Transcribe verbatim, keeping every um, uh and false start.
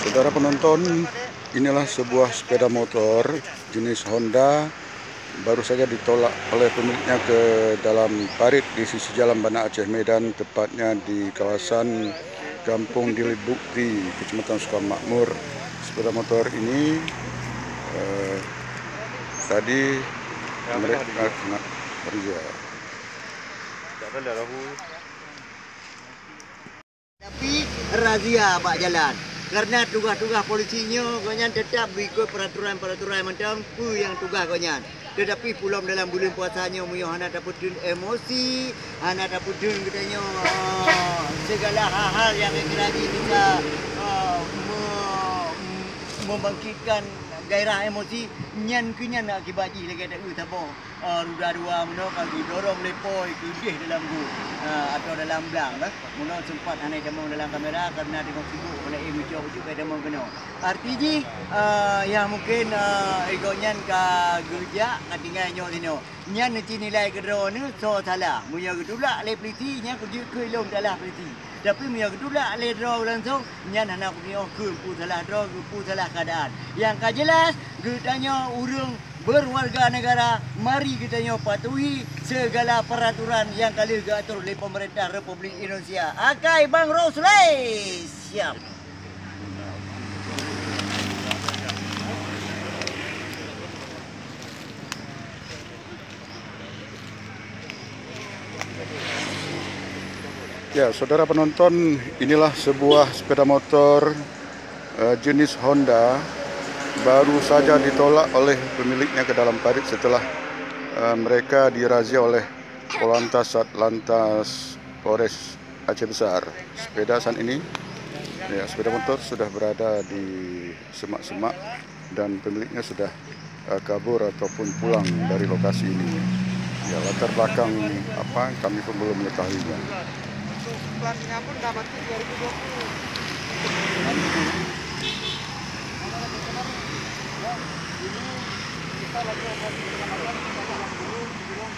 Saudara penonton, inilah sebuah sepeda motor jenis Honda baru saja ditolak oleh pemiliknya ke dalam parit di sisi jalan Banda Aceh Medan, tepatnya di kawasan Kampung Dilit Bukti, Kecamatan Sukamakmur. Sepeda motor ini, eh, tadi mereka kena razia. Tapi razia bak jalan. Karena tugaih-tugaih polisi nyoe gobnyan tetap mengikut peraturan-peraturan mantong peue nyang tugaih gobnyan. Tetapi pulom dalam buleuen puasa nyoe meunyoe hana tapeuteun emosi, hana tapeuteun geutanyoe, eh, segala hal-hal nyang kira-kira bisa, eh, me-, membangkitkan gairah emosi, nyan keuh nyan akibat jih lagèe taeu saboh eh, ruda dua meunoe ka geudorong lé pôi keudeh dalam got, eh, atau dalam blang, eh. Meunoe sempat hana tamong dalam kamera karena teungoh sibuk hana éh meucok-meucok ka tamong keunoe. Arti jih, eh, ya mungkin, eh, gobnyan ka geujak ka tinggai nyoe sinoe. Nyan neuci nilai keudroe neuh soe salah. Meunyoe geutulak lé polisi, nyan kujeuet keu lom salah polisi. Tapi meunyoe geutulak lé droe langsung, nyan hana kutu'oh keu peue salah droe, keu peue salah keuadaan. Nyang ka jeulaih, geutanyoe ureueng berwarga negara, mari geutanyoe patuhi segala peraturan nyang ka lheueh geuatur lé pemerintah Republik Indonesia. Akai Bang Rosleh! Siap! Ya, saudara penonton, inilah sebuah sepeda motor, eh, jenis Honda baru saja ditolak oleh pemiliknya ke dalam parit setelah, eh, mereka dirazia oleh Polantas Satlantas Polres Aceh Besar. Sepeda saat ini, ya, sepeda motor sudah berada di semak-semak dan pemiliknya sudah, eh, kabur ataupun pulang dari lokasi ini. Ya, latar belakang apa, kami pun belum mengetahuinya. Untuk plannya pun dah batik dua ribu dua puluh. Ini kita lagi operasi penyelamatan, kita pulang dulu, sebelum